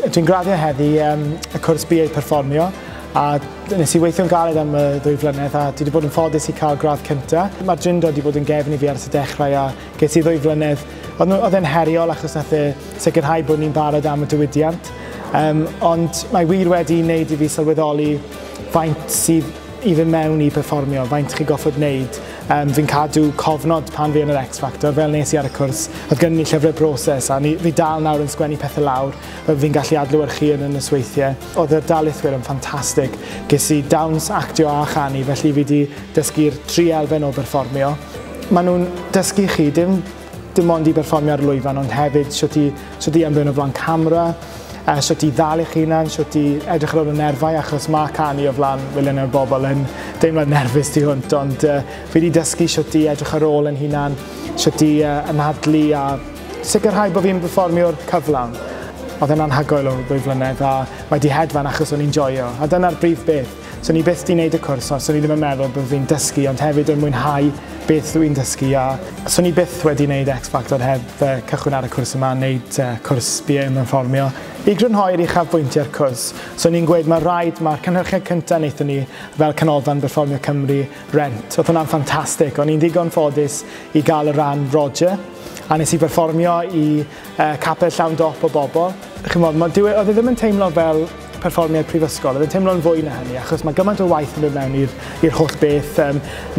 Dwi'n graddio heddi y cwrs BA Perfformio, a nes i weithio'n galed am y 2 flynedd a dwi wedi bod yn ffodus i cael gradd cyntaf. Mae'r Drindod wedi bod yn gefn i fi ers y dechrau a ges i 2 flynedd. Oedd e'n heriol achos nath e sicrhau bod ni'n barod am y diwydiant. Ond mae wir wedi wneud i fi sylweddoli faint sydd i fynd mewn i perfformio, faint chi goffod wneud. Fi'n cadw cofnod pan fi yn yr X Factor, fel nes i ar y cwrs. Oedd gen i llyfrau broses a fi dal nawr yn sgwennu pethau lawr, fel fi'n gallu adlewyrchu yn y nosweithiau. Oedd yr darlithwyr yn ffantastig. Ges i dawns, actio a chanu, felly fi wedi dysgu'r 3 elfen o berfformio. Maen nhw'n dysgu chi dim ond i berfformio ar lwyfan, ond hefyd sut i ymddwyn o flaen camera, sut i ddal eich hunan, sut i edrych ar ôl y nerfau, achos mae canu o flaen miliynau o bobl yn deimlad nerfus tu hwnt, ond fi wedi dysgu sut i edrych ar ôl yn hunan, sut i anadlu a sicrhau bod fi'n perfformio'r cyflawn. Oedd e'n anhygoel o 2 flynedd a mae di hedfan achos o'n i'n joio, a dyna'r brif beth. So ni byth di wneud y cwrs, so ni ddim yn meddwl bod fi'n dysgu, ond hefyd yn mwynhau beth dwi'n dysgu. A so ni byth wedi wneud X Factor heb cychwyn ar y cwrs yma, wneud cwrs BA ym Mherfformio. I grynhoi'r uchafbwyntiau'r cwrs, so ni'n gweud mae rhaid, mae'r cynhyrchiad cyntaf wnaethon ni fel Canolfan Berfformio Cymru, Rent. Oedd hwnna'n ffantastig, o'n i'n ddigon ffodus i gael y ran Roger, a nes i berfformio i capel llawn dop o bobl. Chimod, oedd e ddim yn teimlo fel perfformiad prifysgol, oedd e'n teimlo'n fwy na hynny, achos mae gymaint o waith yn dod mewn i'r holl beth.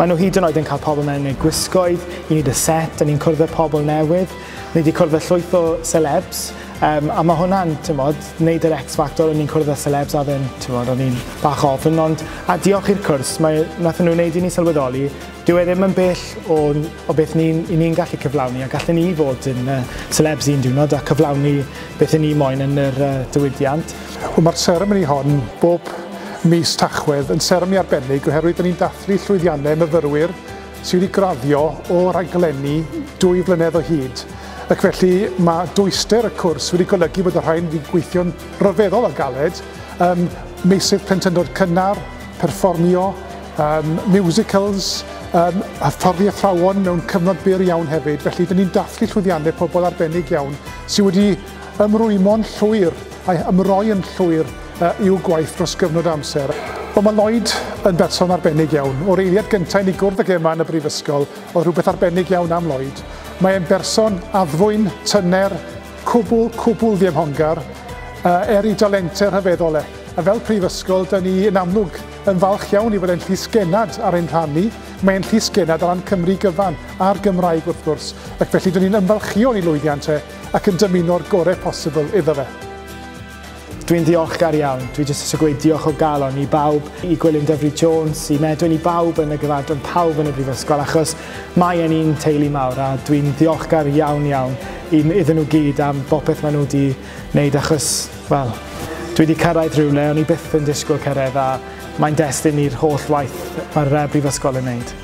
Maen nhw hyd yn oed yn cael pobl mewn i gwisgoedd, i wneud y set, a ni'n cwrdd â pobl newydd, ni wedi cwrdd â llwyth o celebs, a mae hwnna'n, ti'mod, wneud yr X Factor, o'n i'n cwrdd â celebs a fe'n, ti'mod, o'n i'n bach ofn, ond a diolch i'r cwrs, nathon nhw wneud i ni sylweddoli, dyw e ddim yn bell o beth ni'n gallu cyflawni, a gallen ni fod yn celebs un diwrnod a cyflawni beth ni moyn yn yr diwydiant. Wel, mae'r seremoni hon bob mis Tachwedd yn seremoni arbennig oherwydd 'dan ni'n dathlu llwyddiannau myfyrwyr sydd wedi graddio o raglenni 2 flynedd o hyd. Ac felly mae dwyster y cwrs wedi golygu bod y rhain wedi gweithio'n rhyfeddol o galed, meysydd plentyndod cynnar, perfformio, musicals, hyfforddi athrawon mewn cyfnod byr iawn hefyd. Felly 'dan ni'n dathlu llwyddiannau pobl arbennig iawn sydd wedi ymrwymo'n llwyr a ymroi yn llwyr i'w gwaith dros gyfnod amser. Wel, mae Lloyd yn berson arbennig iawn. O'r eiliad gyntaf i ni gwrdd ag e yma yn y brifysgol, oedd rhywbeth arbennig iawn am Lloyd. Mae e'n berson addfwyn, tyner, cwbl ddiymhongar, er ei dalentau rhyfeddol e. A fel prifysgol, 'dan ni yn amlwg yn falch iawn i fod e'n llysgennad ar ein rhan ni. Mae'n llysgennad ar ran Cymru gyfan, a'r Gymraeg wrth gwrs. Ac felly, 'dan ni'n ymfalchïo yn ei lwyddiant e ac yn dymuno'r gorau posibl iddo fe. Dwi'n ddiolchgar iawn. Dwi jyst eisiau gweud diolch o galon i bawb, i Gwilym Dyfri Jones, i Medwyn, i bawb yn y gyfadran, pawb yn y brifysgol, achos mae e'n un teulu mawr a dwi'n ddiolchgar iawn iawn iddyn nhw gyd am bopeth maen nhw wedi wneud, achos, wel, dwi wedi cyrraedd rhywle, o'n i byth yn disgwyl cyrraedd a mae'n destun i'r holl waith mae'r brifysgol yn wneud.